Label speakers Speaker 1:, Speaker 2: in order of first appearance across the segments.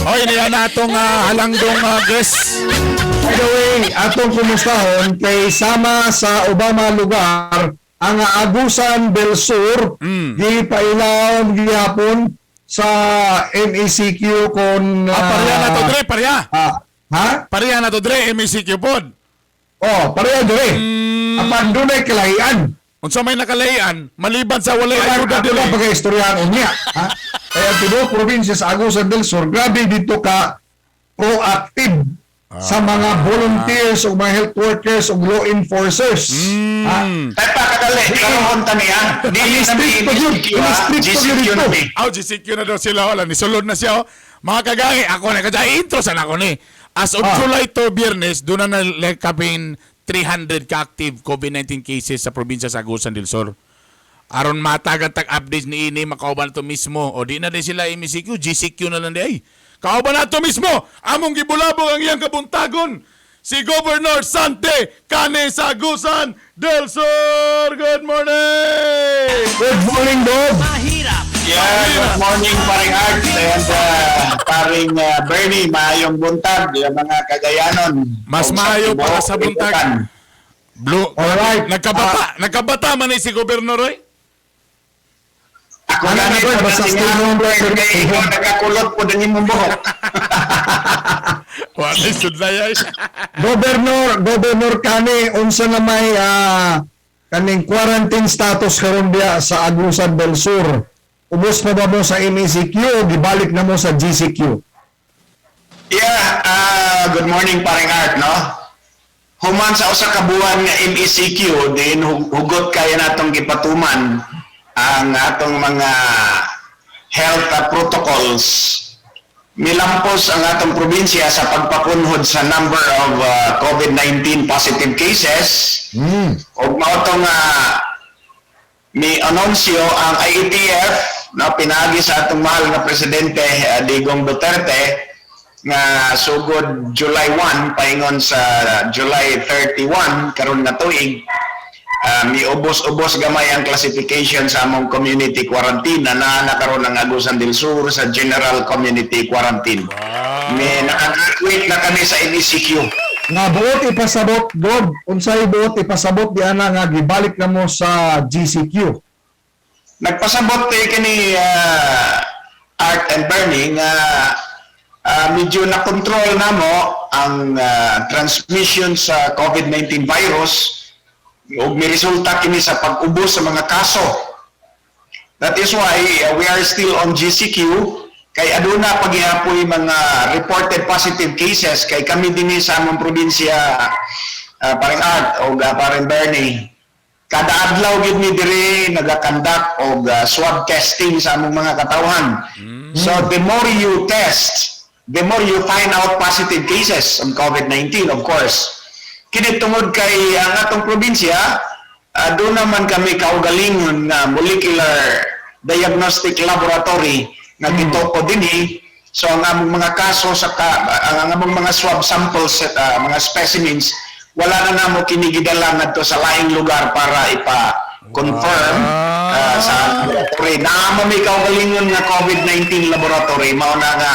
Speaker 1: Oy, niya na atong halangdong guest.
Speaker 2: By the way, atong kumustahon kay sama sa Obama lugar ang Agusan del Sur gipailaw gihapon sa MECQ kon
Speaker 1: Pareha na to, Dre, pareha.
Speaker 2: Ha?
Speaker 1: Pareha na to, Dre, MECQ pod.
Speaker 2: Oh, pareha dire. Apan dunay kalahian.
Speaker 1: Unsa may nakalahian, maliban sa walay ayuda
Speaker 2: Ato
Speaker 1: dire.
Speaker 2: lang pagkaistoryahan unya. Ha? Kaya tibuok probinsya sa Agusan del Sur, grabe dito ka proactive sa mga volunteers o mga health workers o law enforcers. Ha?
Speaker 3: Tay pa kadali, karoon ta niya. Dili na mi
Speaker 2: Strict pa yun.
Speaker 3: MECQ, ha?
Speaker 2: Strict pa yun
Speaker 3: GCQ na
Speaker 2: dito.
Speaker 3: mi.
Speaker 1: Aw, GCQ na daw sila. Wala, nisulod na siya. Oh. Mga kagay, ako na. Kaya intro sana ako ni. As of July 2, Biyernes, doon na na kapin 300 ka-active COVID-19 cases sa probinsya sa Agusan del Sur. Aron matagan tag updates ni ini makauban to mismo. O di na din sila MECQ, GCQ na lang di ay. Kauban na to mismo. Among gibulabog ang iyang kabuntagon. Si Governor Sante Cane sa Agusan del Sur. Good morning!
Speaker 2: Good morning, Bob.
Speaker 3: Yeah, good morning, paring Art and paring Bernie, maayong buntag, yung mga Kagayanon.
Speaker 1: Mas
Speaker 3: Ug
Speaker 1: maayo
Speaker 3: tibuok
Speaker 1: para sa buntag.
Speaker 3: libutan.
Speaker 1: Blue.
Speaker 2: Alright.
Speaker 1: Nagkabata, nagkabata man ni si Gobernador oy.
Speaker 3: Ako
Speaker 2: Ano
Speaker 3: gani
Speaker 2: na,
Speaker 3: po
Speaker 2: Bern?
Speaker 3: na
Speaker 2: Basta
Speaker 3: tinga,
Speaker 2: stay home,
Speaker 3: Bern,
Speaker 2: sir.
Speaker 3: kay ikaw nagkakulot po din imong buhok.
Speaker 1: Wala sudlay ay.
Speaker 2: Governor Kani, unsa na may kaning quarantine status karon biya sa Agusan del Sur? Ubos na ba mo sa MECQ o gibalik na mo sa GCQ?
Speaker 3: Yeah, good morning, paring Art, no? Human sa usa ka buwan nga MECQ, din hugot kaya natong gipatuman ang atong mga health protocols. Milampos ang atong probinsya sa pagpakunhod sa number of COVID-19 positive cases. Ug mao to nga mi anunsyo ang IATF na pinaagi sa atong mahal nga presidente Digong Duterte nga sugod July 1 paingon sa July 31 karon nga tuig, miubos-ubos gamay ang classification sa among community quarantine na naa na karon ang Agusan del Sur sa general community quarantine. May nakagraduate na kami sa MECQ.
Speaker 2: Nga buot ipasabot, Gob, unsay buot ipasabot di ana nga gibalik na mo sa GCQ?
Speaker 3: Nagpasabot kay kini, Art and Bernie, nga medyo na-control namo ang transmission sa COVID-19 virus ug miresulta kini sa pag-ubos sa mga kaso. That is why we are still on GCQ kay aduna paghihapoy mga reported positive cases kay kami dinhi sa among probinsya, paring Art o paring Bernie, kada adlaw gid mi diri nagakandak og swab testing sa among mga katawhan. So the more you test, the more you find out positive cases of COVID-19, of course. Kini tungod kay ang atong probinsya, doon naman kami kaugalingon nga molecular diagnostic laboratory nga gitoko dinhi. So ang among mga kaso sa ka, ang among mga swab samples at mga specimens, wala na namo kini gidala ngadto sa laing lugar para ipa-confirm sa laboratory. Naa man may kaugalingon nga COVID-19 laboratory, mao na nga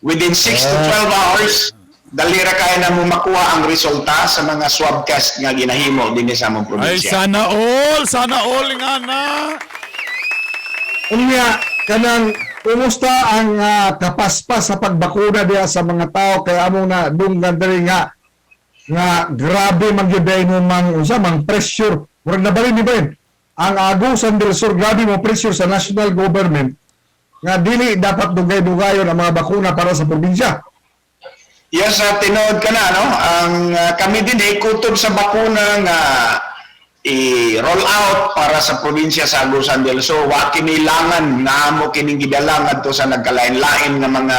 Speaker 3: within 6 to 12 hours dali ra kaya na mo makuha ang resulta sa mga swab test nga ginahimo dinhi sa among
Speaker 1: Ay,
Speaker 3: probinsya.
Speaker 1: sana all nga na.
Speaker 2: Unya, kanang kumusta ang kapaspas sa pagbakuna diha sa mga tao kay amo na dunggan diri nga nga grabe man gyud mo mang unsa mang pressure, murag nabalin ni ba ang Agusan del Sur, grabe mo pressure sa national government nga dili dapat dugay-dugayon ang mga bakuna para sa probinsya?
Speaker 3: Yes, tinuod ka na, no? Ang kami din eh, kutob sa bakuna nga i-roll out para sa probinsya sa Agusan del Sur, wa kinilangan nga amo kining gidala ngadto sa nagkalain-lain nga mga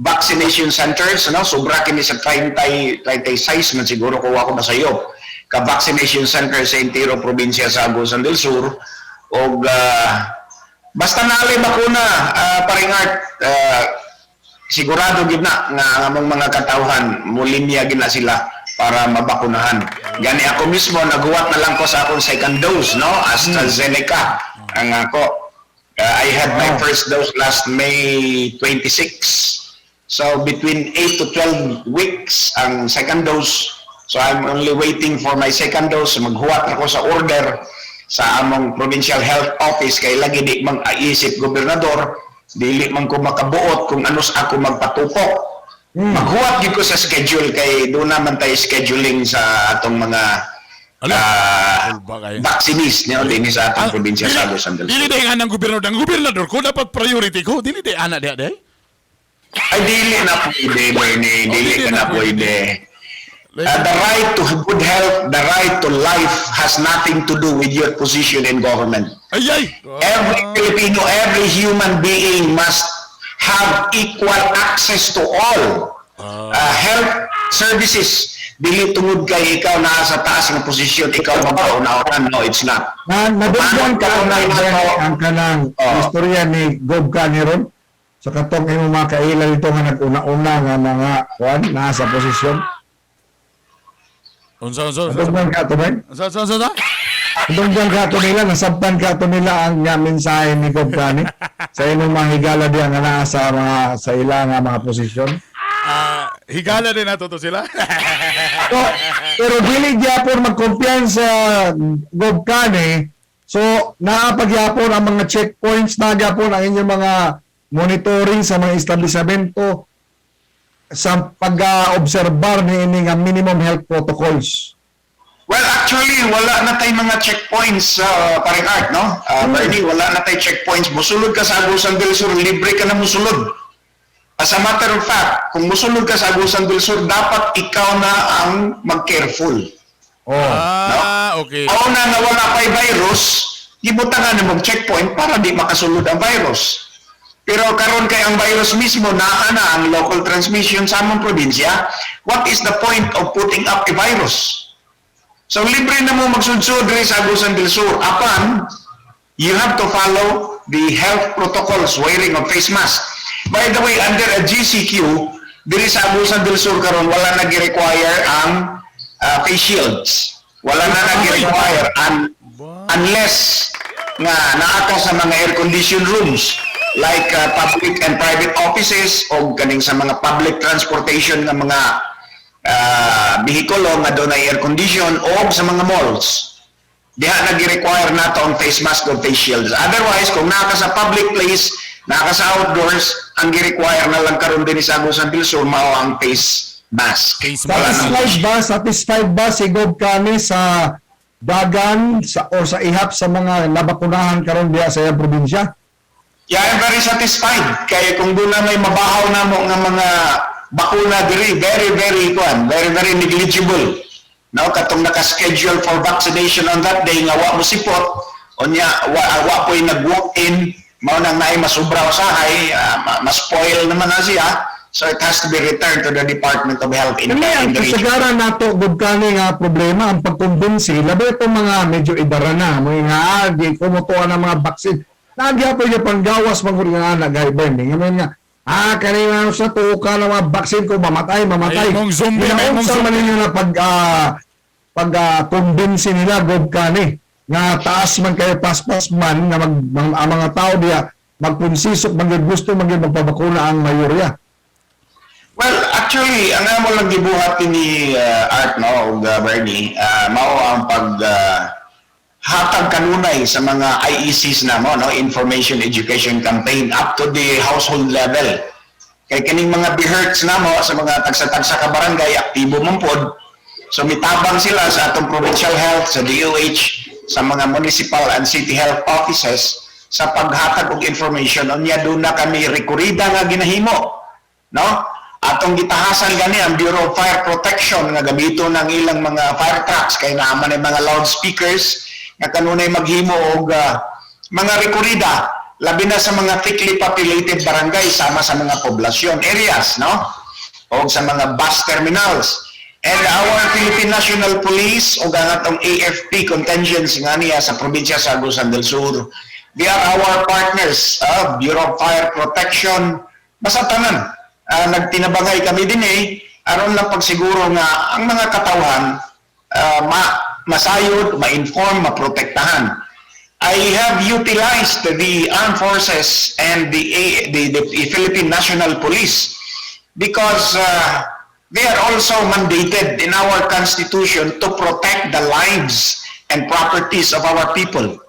Speaker 3: vaccination centers, no? Sobra kini sa 30, 36 man siguro ko ako masayop ka vaccination center sa entero probinsya sa Agusan del Sur. Og basta nalay bakuna, paring Art, sigurado gid na nga ang among mga katawhan mulinya gid na sila para mabakunahan. Gani ako mismo naguwat na lang ko sa akong second dose, no? AstraZeneca ang ako. I had my first dose last May 26. So between 8 to 12 weeks ang second dose. So I'm only waiting for my second dose. Maghuwat ako sa order sa among provincial health office kay lagi di mang aisip gobernador, dili man ko makabuot kung anus ako magpatupok. Maghuwat gyud ko sa schedule kay doon naman tayo scheduling sa atong mga
Speaker 1: Ala, ba kayo?
Speaker 3: Vaccinees niyo dinhi sa atong
Speaker 1: Ah,
Speaker 3: probinsya sa Agusan del
Speaker 1: Dili
Speaker 3: Sur.
Speaker 1: day nga ng gobernador. Ang gobernador ko dapat priority ko. Dili day ana diha day.
Speaker 3: Ay, dili na pwede, Bernie.
Speaker 1: Oh,
Speaker 3: Dili
Speaker 1: dili
Speaker 3: ka
Speaker 1: na
Speaker 3: na
Speaker 1: pwede.
Speaker 3: pwede. The right to good health, the right to life has nothing to do with your position in government.
Speaker 1: Ay ay.
Speaker 3: Every Filipino, every human being must have equal access to all health services. Dili tungod kay ikaw naa sa taas nga posisyon, ikaw magkauna-una. No, it's not.
Speaker 2: Na nadunggan ka
Speaker 3: Paano
Speaker 2: na
Speaker 3: ka
Speaker 2: ang kanang istorya ni Gob Caneron sa katong imong mga kaila dito nga nag-una-una nga mga kuan naa sa posisyon.
Speaker 1: Unsa unsa unsa?
Speaker 2: Nadunggan ka to ba?
Speaker 1: Unsa unsa unsa?
Speaker 2: Nadunggan ka to nila, nasabtan ka to nila ang nga mensahe ni Gob Kani sa imong mga higala diya nga naa sa mga sa ila nga mga posisyon.
Speaker 1: Ah, higala din nato to sila.
Speaker 2: So, pero dili gyapon magkumpiyansa, Gob Kani. So, naa pagyapon ang mga checkpoints, naa gyapon ang inyong mga monitoring sa mga establishmento sa pag-obserbar ni ini nga minimum health protocols.
Speaker 3: Well, actually, wala na tay mga checkpoints sa paring Art, no? Bernie, wala na tay checkpoints. Musulod ka sa Agusan del Sur, libre ka na musulod. As a matter of fact, kung musulod ka sa Agusan del Sur, dapat ikaw na ang mag-careful.
Speaker 2: Oh.
Speaker 1: Ah, okay.
Speaker 3: Una nga wala pa'y virus, gibutangan na mag-checkpoint para di makasulod ang virus. Pero karon kay ang virus mismo naa na ang local transmission sa among probinsya, what is the point of putting up a virus? So libre na mo magsudsud diri sa Agusan del Sur. Apan, you have to follow the health protocols, wearing of face mask. By the way, under a GCQ, diri sa Agusan del Sur karon wala na gi-require ang face shields. Wala na nag-require unless nga naa ka sa mga air-conditioned rooms like public and private offices o kaning sa mga public transportation nga mga bihikulo nga doon ay air condition o sa mga malls. Diha nag-require nato ang face mask o face shields. Otherwise, kung naa ka sa public place, naa ka sa outdoors, ang gi-require na lang karon din sa Agusan del Sur mao ang face mask.
Speaker 1: Face mask.
Speaker 2: Satisfied ba si Gob Kani sa dagan sa o sa ihap sa mga nabakunahan karon diha sa iyang probinsya?
Speaker 3: Yeah, I'm very satisfied. Kaya kung doon na may mabahaw na mo nga mga bakuna diri, very, very, kuan, very, very negligible. No, katong naka-schedule for vaccination on that day, nga wa mo sipot, unya, wa po'y nag-walk in, mao nang naay masubra usahay, ma-spoil naman na siya. So it has to be returned to the Department of Health
Speaker 2: Kani ang
Speaker 3: in the region.
Speaker 2: kasagaran nato, Gob Kani, nga problema ang pagkumbinsi labi itong mga medyo idara na mo nga di kumutuan ng mga vaccine. Nagyapon yung panggawas man nga anak gay Bernie nga nga kani nga sa tuka ng mga vaccine ko mamatay mamatay.
Speaker 1: Ay, mong zombie, may mong
Speaker 2: Ginaunsa man
Speaker 1: zombie.
Speaker 2: ninyo na pag kumbinsi nila, Gob Kani, nga taas man kayo paspas man nga ang mga tao diya magpunsisok man gyud gusto man gyud magpabakuna ang mayorya?
Speaker 3: Well, actually, ang amo lang gibuhat ni Art, no, ug Bernie, mao ang pag hatag kanunay sa mga IECs na mo, no, Information Education Campaign up to the household level. Kay kining mga BHERTs na mo sa mga tagsa-tagsa ka barangay aktibo man pod. So mitabang sila sa atong provincial health, sa DOH, sa mga municipal and city health offices sa paghatag og information. Unya doon na kami rekorida nga ginahimo, no? Atong gitahasan gani ang Bureau of Fire Protection nga gamiton ang ilang mga fire trucks kay naa man ay mga loudspeakers nga kanunay maghimo og mga rekorida labi na sa mga thickly populated barangay sama sa mga poblasyon areas, no, o sa mga bus terminals. And our Philippine National Police o ang atong AFP contingents nga niya sa probinsya sa Agusan del Sur, they are our partners, Bureau of Fire Protection, basta tanan nagtinabangay kami din eh aron lang pagsiguro nga ang mga katawhan masayod, ma-inform, maprotektahan. I have utilized the armed forces and the Philippine National Police. Because they are also mandated in our constitution to protect the lives and properties of our people.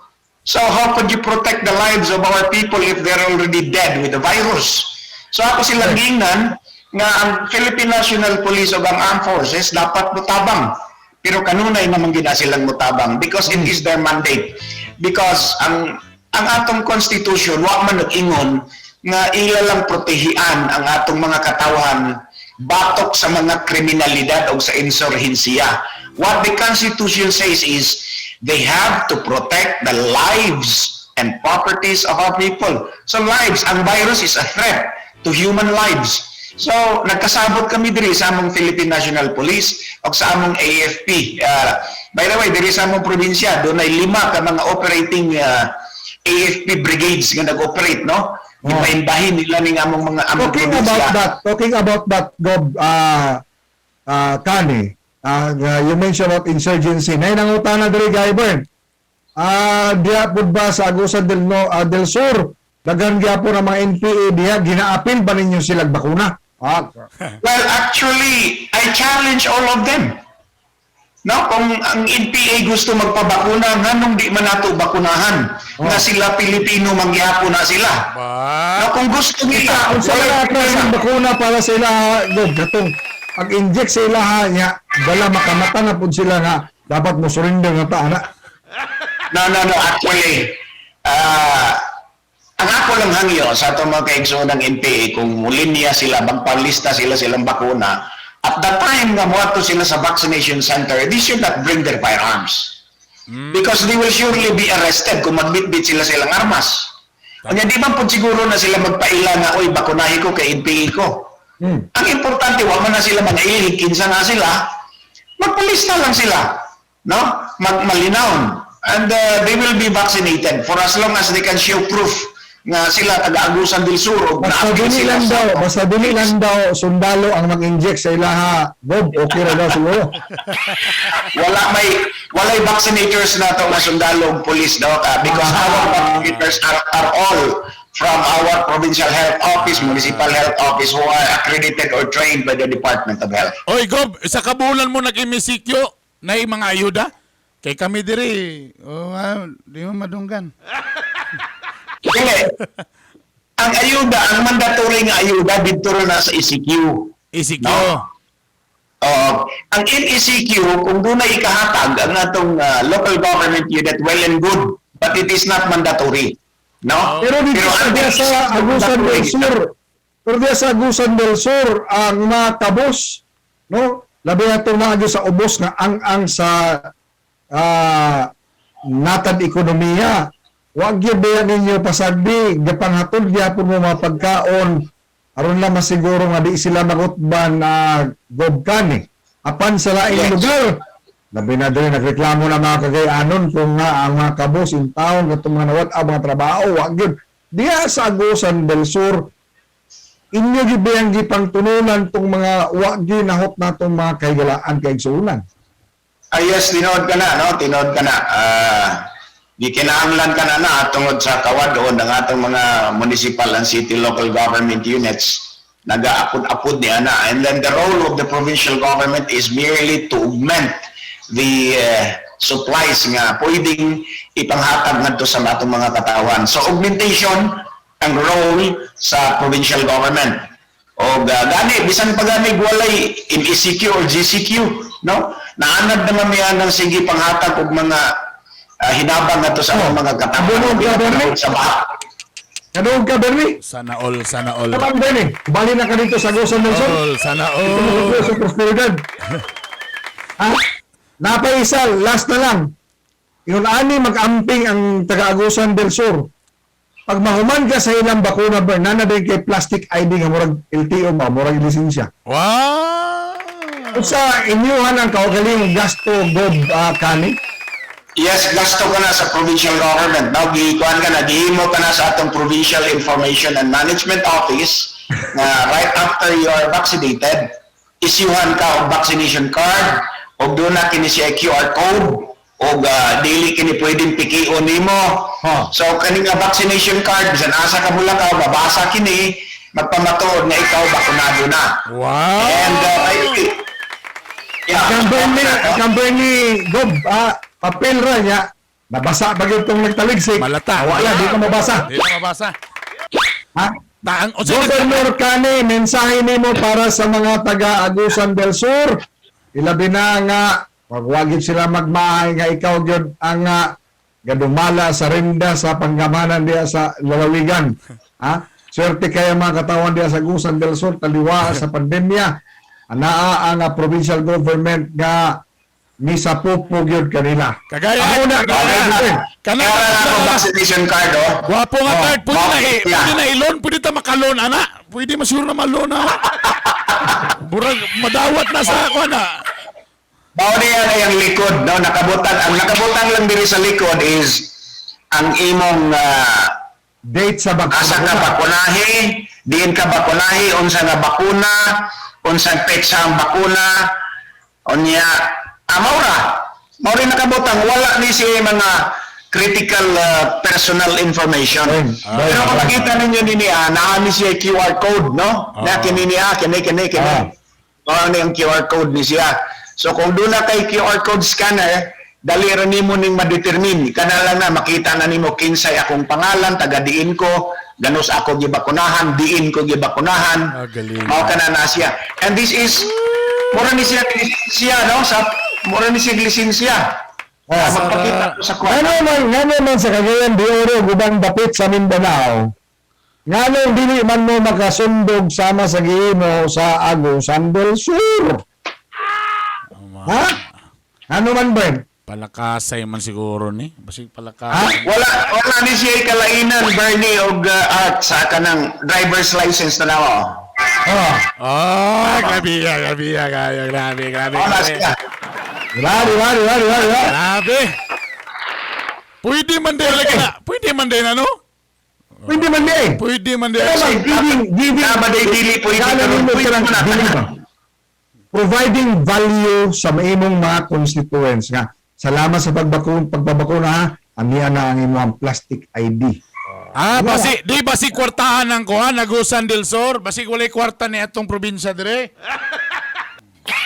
Speaker 3: So how could you protect the lives of our people if they're already dead with the virus? So ako silang giingnan nga ang Philippine National Police o ang Armed Forces dapat mutabang. Pero kanunay naman gina silang mutabang because it is their mandate. Because ang atong constitution wa man nag-ingon nga ila lang protehian ang atong mga katawhan batok sa mga kriminalidad o sa insurhensiya. What the constitution says is they have to protect the lives and properties of our people. So lives, ang virus is a threat to human lives. So nagkasabot kami diri sa among Philippine National Police o sa among AFP. By the way, diri sa among probinsya, dunay lima ka mga operating AFP brigades nga nag-operate, no?
Speaker 2: Oh.
Speaker 3: Gipainbahin nila ning among mga among
Speaker 2: Talking
Speaker 3: probinsya.
Speaker 2: about that, Gob, Kani, you mentioned about insurgency. Nay nangutana diri, Guy Bern. Diha pud ba sa Agusan del no, del Sur, daghan gyapon ang mga NPA diha, ginaapil ba ninyo sila bakuna?
Speaker 3: Well, actually, I challenge all of them. No, kung ang NPA gusto magpabakuna, nganong di man nato bakunahan?
Speaker 2: Oh.
Speaker 3: Nga sila Pilipino, mangyapon na sila.
Speaker 1: Ba?
Speaker 3: No, kung gusto nila,
Speaker 2: Unsa
Speaker 3: walay
Speaker 2: na klase
Speaker 3: problema.
Speaker 2: ng bakuna para sa ila, Gob, katong pag-inject sa ilaha niya, dala makamata na pud sila nga dapat mo surrender na ta ana.
Speaker 3: No. Actually, ang ako lang hangyo sa atong mga kaigsoon ng NPA, kung mulinya sila, magpalista sila silang bakuna, at the time nga moadto sila sa vaccination center, they should not bring their firearms. Because they will surely be arrested kung magbitbit sila silang armas. Kanya di man po siguro na sila magpaila nga, "Oy, bakunahi ko kay NPA ko." Ang importante, wa man na sila mga ilhig, kinsa na sila, magpalista lang sila. No? Magmalinawon. And they will be vaccinated for as long as they can show proof nga sila taga-Agusan del Sur o
Speaker 2: Basta
Speaker 3: naapil
Speaker 2: dili
Speaker 3: sila
Speaker 2: lang
Speaker 3: sa
Speaker 2: daw, basta dili lang daw sundalo ang mag-inject sa ilaha, Bob, okay ra daw siguro.
Speaker 3: Wala may walay vaccinators na to nga sundalo ug police daw because our vaccinators are all from our provincial health office, municipal health office who are accredited or trained by the Department of Health.
Speaker 1: Oy, Gob, sa kabulan mo nag-MCQ na mga ayuda? Kay kami diri, oh, di mo madunggan.
Speaker 3: Dili. Ang ayuda, ang mandatory nga ayuda didto ra na sa ECQ.
Speaker 1: ECQ.
Speaker 3: No. Oo. Ang MECQ, kung doon na ikahatag ang atong local government unit, well and good. But it is not mandatory. No?
Speaker 2: Pero dito sa
Speaker 3: ang
Speaker 2: diya sa Agusan del Sur, pero diya sa Agusan del Sur ang mga kabos, no? Labi na itong mga sa ubos nga ang-ang sa natad ekonomiya. Wag gyud ba ninyo pasagdi, gapanghatod gyapon mo mga pagkaon aron lang masiguro nga di sila magutban na gobkan eh. Apan sa laing lugar, labi na diri nagreklamo na mga kagayanon kung nga ang mga kabos in town katong mga nawat ang mga trabaho, wag gyud. Diya sa Agusan del Sur, inyo gyud ba ang gipangtununan tong mga wa gyud nahot natong mga kahigalaan kay igsuonan?
Speaker 3: Ah, yes, tinood ka na, no? Tinood ka na. Gikinahanglan ka na na tungod sa kawadon ng atong mga municipal and city local government units nagaapod-apod ni ana, and then the role of the provincial government is merely to augment the supplies nga pwedeng ipanghatag ngadto sa atong mga katawan. So augmentation ang role sa provincial government. O gani bisan pa gani walay MECQ or GCQ, no? Naanad naman miya ng sige panghatag og mga hinabang ngadto sa atong mga katawan.
Speaker 2: Bunog ka, Bernie?
Speaker 3: Sa baha.
Speaker 2: Kadoog ka, Bernie?
Speaker 1: Sana all, sana all.
Speaker 2: Naman, Bernie. Bali na ka dito sa Agusan del Sur.
Speaker 1: All, sana
Speaker 2: Ito
Speaker 1: all.
Speaker 2: sa prosperidad. Ha? Napaisa, last na lang. Ingon ani mag-amping ang taga-Agusan del Sur. Pag mahuman ka sa ilang bakuna, Bern, nana din kay plastic ID nga murag LTO ba, murag lisensya.
Speaker 1: Wow!
Speaker 2: Unsa inyuhan ang kaugaling gasto, Gob, Kani?
Speaker 3: Yes, gasto ka na sa provincial government. Now, gikuan ka na, gihimo ka na sa atong Provincial Information and Management Office na right after you are vaccinated, isyuhan ka og vaccination card, og doon na kini siya QR code, og dili kini pwedeng pikion nimo.
Speaker 2: Ha.
Speaker 3: So kani nga vaccination card, bisan asa ka mulakaw, mabasa kini. magpamatuod nga ikaw bakunado na. And yeah.
Speaker 2: Kang Bernie, Gob, papel ra niya. Nabasa ba gyud tong nagtaligsik?
Speaker 1: Malata.
Speaker 2: Wala, di ka mabasa.
Speaker 1: Di ka mabasa.
Speaker 2: Ha?
Speaker 1: Taang, o sige,
Speaker 2: Governor Kani, mensahe nimo para sa mga taga Agusan del Sur. Ilabi na nga wag sila magmahay nga ikaw gyud ang gadumala sa rinda sa panggamanan diya sa lalawigan. Ha? Swerte kaya mga katawan diya sa Agusan del Sur taliwa sa pandemya. Anaa ang provincial government nga misapupo gyud kanila.
Speaker 1: Kagaya,
Speaker 2: Ako na,
Speaker 1: kagaya. Kana,
Speaker 3: Kaya na ako vaccination card, oh.
Speaker 1: Gwapo nga
Speaker 3: Oh,
Speaker 1: card. Pwede na,
Speaker 3: yeah.
Speaker 1: pwede na i-loan. Pwede ta makaloan, ana. Pwede masiguro na ma-loan, ha. Burag, madawat na sa ako, ana.
Speaker 3: Mao niya na yung likod, no? Nakabutan. Ang nakabutan lang diri sa likod is ang imong
Speaker 2: Date sa
Speaker 3: asa ka
Speaker 2: bakuna.
Speaker 3: bakunahi, diin ka bakunahi, unsa nga bakuna, unsang petsa ang bakuna, unya, mao ra. Mao rin nakabutang, wala ni siya mga critical personal information.
Speaker 2: Ayun.
Speaker 3: Pero kung makita ninyo nini, naa ni siya QR code, no? Na kini niya, kini, kini, kini. Mao ni ang QR code ni siya. So kung doon na kay QR code scanner, dali ra nimo ning madetermine. Kana lang na makita na nimo kinsay akong pangalan, taga diin ko, ganos ako gibakunahan, diin ko gibakunahan.
Speaker 1: Ah, galing.
Speaker 3: Mao kana na siya. And this is mura ni siya siya, no, sa mura ni siya lisensya. Magpakita ko sa kuwan.
Speaker 2: Ngano man sa Cagayan de Oro gubang dapit sa Mindanao. Nganong dili man mo makasundog sama sa giimo sa Agusan del Sur? Ha? Ano man, Bern?
Speaker 1: Palakasay man siguro ni. Basig palakasay.
Speaker 3: Wala wala ni siya kalainan, Bernie, og Art, sa kanang driver's license na nawa.
Speaker 2: Oh.
Speaker 1: Oh, grabe, grabe, grabe, grabe, grabe.
Speaker 3: Wala
Speaker 1: Grabe.
Speaker 3: siya.
Speaker 2: Diba, diba, diba, diba, diba?
Speaker 1: Grabe. Pwede man din lagi na. Pwede man din ano?
Speaker 2: Pwede man di eh.
Speaker 1: Pwede man din.
Speaker 2: Pero man, giving,
Speaker 3: Tama day dili pwede
Speaker 2: Kala
Speaker 3: karon.
Speaker 2: nimo
Speaker 3: Pwede
Speaker 2: kanang
Speaker 3: mo na.
Speaker 2: dili ba? Providing value sa imong mga constituents nga. Salamat sa pagbabakuna ha. Aniya na ang imong plastic ID.
Speaker 1: Ah, basi, di basi kwartahan ang kuan, Agusan del Sur. Basi walay kwarta ni atong probinsya dire.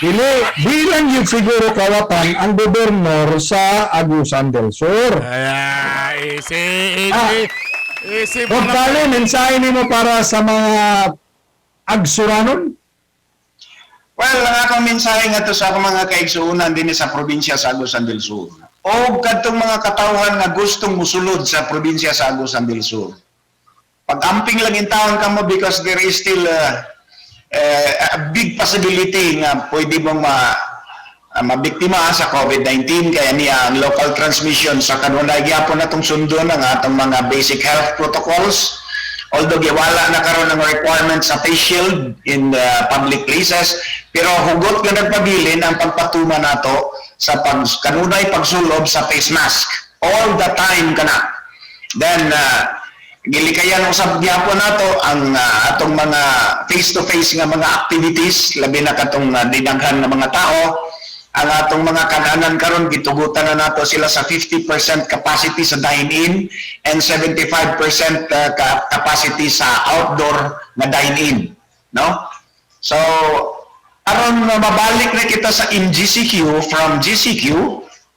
Speaker 2: Dili, bilang yun siguro kawatan ang gobernador sa Agusan del Sur.
Speaker 1: Ay, easy, easy. Easy.
Speaker 2: Bob Kale, mensahe nimo para sa mga Agsuranon?
Speaker 3: Well, ang akong mensahe nga to sa akong mga kaigsuonan dinhi sa probinsya sa Agusan del Sur. O kadtong mga katawhan nga gustong musulod sa probinsya sa Agusan del Sur. Pag-amping lang in taon kamo because there is still a big possibility nga pwede mong mabiktima sa COVID-19, kaya niya ang local transmission sa kanunay gyapon natong sundon ang atong mga basic health protocols, although giwala na karon ang requirement sa face shield in the public places, pero hugot nga nagpabilin ang pagpatuma nato sa pag kanunay pagsulob sa face mask all the time kana. Then gilikayan usab gyapon nato ang atong mga face to face nga mga activities, labi na katong dinaghan nga mga tao. Ang atong mga kananan karon, gitugutan na nato sila sa 50% capacity sa dine-in and 75% capacity sa outdoor na dine-in, no? So aron nga mabalik na kita sa MGCQ from GCQ,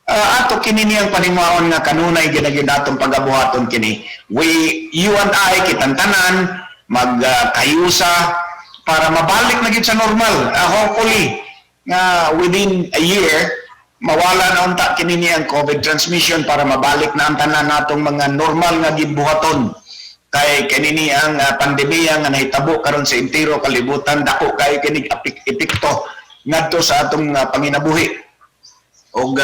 Speaker 3: ato kini niyang paninguhaon nga kanunay ginagid atong pagabuhaton kini. We, you and I, kitang tanan magkayusa para mabalik na gid sa normal. Hopefully nga within a year mawala na unta kini niyang COVID transmission para mabalik na ang tanan natong mga normal nga gibuhaton, kay kini ni ang pandemya nga nahitabo karon sa entero kalibutan, dako kay kini epekto ngadto sa atong panginabuhi og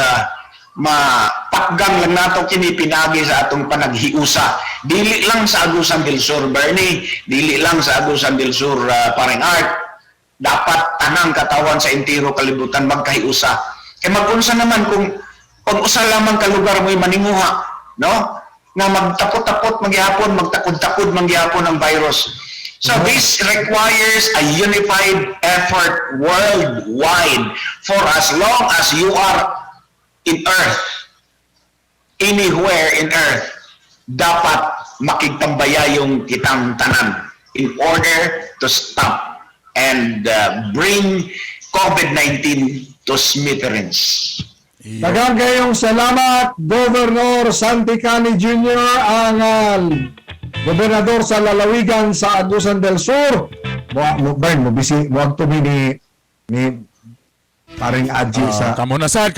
Speaker 3: mapakgang lang nato kini pinagi sa atong panaghiusa, dili lang sa Agusan del Sur, Bernie, dili lang sa Agusan del Sur, pareng Art. Dapat tanang katawan sa entero kalibutan magkahiusa, kay magunsa naman kung usa lamang ka lugar mo'y maninguha, no, nga magtapot-tapot magyapon, magtakod-takod mangyapon ang virus. So this requires a unified effort worldwide. For as long as you are in earth, anywhere in earth, dapat makigtambaya yung kitang tanan. in order to stop and bring COVID-19 to smithereens.
Speaker 2: Daghang kayong salamat, Governor Santi Cani Jr., ang gobernador sa lalawigan sa Agusan del Sur. Mo mo Bern, mo bisi mo agto ni paring Aji sa
Speaker 1: Kamo na sad,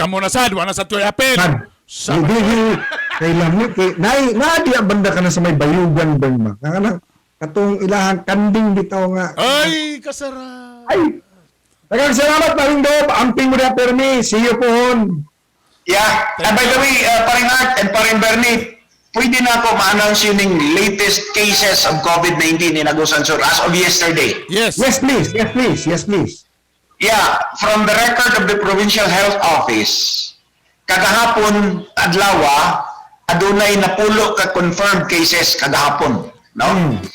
Speaker 1: wala sa tuyo apel.
Speaker 2: Sad.
Speaker 1: Sa
Speaker 2: Di di kay lami kay nay na di ang banda ka na sa may bayugan, Bern, ma. Kanang katong ilahang kanding bitaw nga.
Speaker 1: Ay, kasara.
Speaker 2: Ay. Daghang salamat, paring Dob. Amping mo na permi. See you pohon.
Speaker 3: Yeah. And by the way, paring Art and paring Bernie, pwede na ako ma-announce yun yung latest cases of COVID-19 in Agusan Sur as of yesterday.
Speaker 1: Yes.
Speaker 2: Yes, please. Yes, please. Yes, please.
Speaker 3: Yeah, from the record of the Provincial Health Office, kagahapon adlawa, adunay napulo ka confirmed cases kagahapon, no?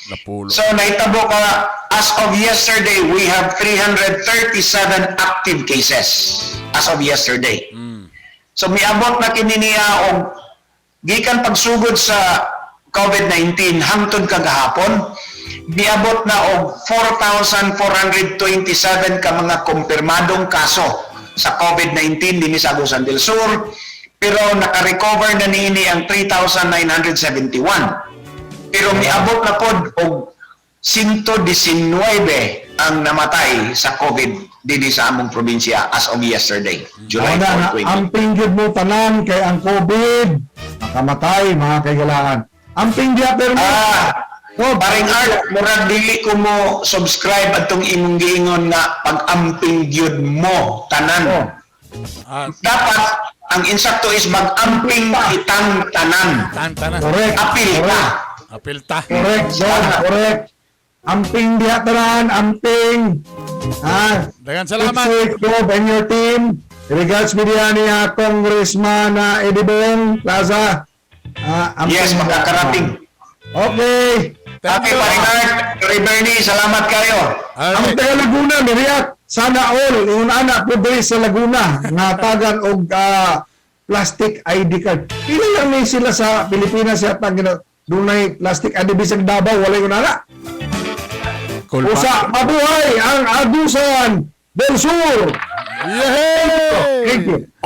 Speaker 1: Napulo.
Speaker 3: So nahitabo ka as of yesterday, we have 337 active cases as of yesterday. So miabot na kini niya og gikan pagsugod sa COVID-19 hangtod kagahapon, miabot na og 4,427 ka mga kumpirmadong kaso sa COVID-19 dinhi sa Agusan del Sur, pero naka-recover na niini ang 3,971, pero miabot na pod og 119 ang namatay sa COVID dinhi sa among probinsya as of yesterday, July
Speaker 2: Wala
Speaker 3: 4,
Speaker 2: na, amping gyud mo tanan kay ang COVID makamatay, mga kaigalaan. Amping diya permi.
Speaker 3: Ah,
Speaker 2: Oh,
Speaker 3: paring Art, murag dili ko mo subscribe atong imong giingon nga pag-amping gyud mo tanan.
Speaker 2: Oh.
Speaker 3: Dapat ang insakto is mag-amping kitang tanan.
Speaker 1: Tanta na.
Speaker 2: Correct.
Speaker 3: Apil ka.
Speaker 2: Correct.
Speaker 1: Apil ta.
Speaker 2: Correct, John. Correct. Amping diha tanan, amping. Ha?
Speaker 1: Daghang salamat.
Speaker 2: Keep safe, Bob, and your team. Regards mi diha ni Congressman Eddie Bong Plaza. Ah, amping
Speaker 3: Yes,
Speaker 2: diha.
Speaker 3: makakarating.
Speaker 2: Okay.
Speaker 1: Thank
Speaker 3: Okay,
Speaker 1: you.
Speaker 3: paring Art, Paring Bernie, salamat kayo.
Speaker 2: Ang
Speaker 1: Alright.
Speaker 2: taga Laguna, miriak. Sana all, ingon ana po diri sa Laguna, nga tagan og plastic ID card. Pila lang ni sila sa Pilipinas yata gina dunay plastic ID bisag Davao walay ingon ana.
Speaker 1: Cool pa.
Speaker 2: Usa, mabuhay ang Agusan del Sur.
Speaker 1: Yay!
Speaker 2: Thank you.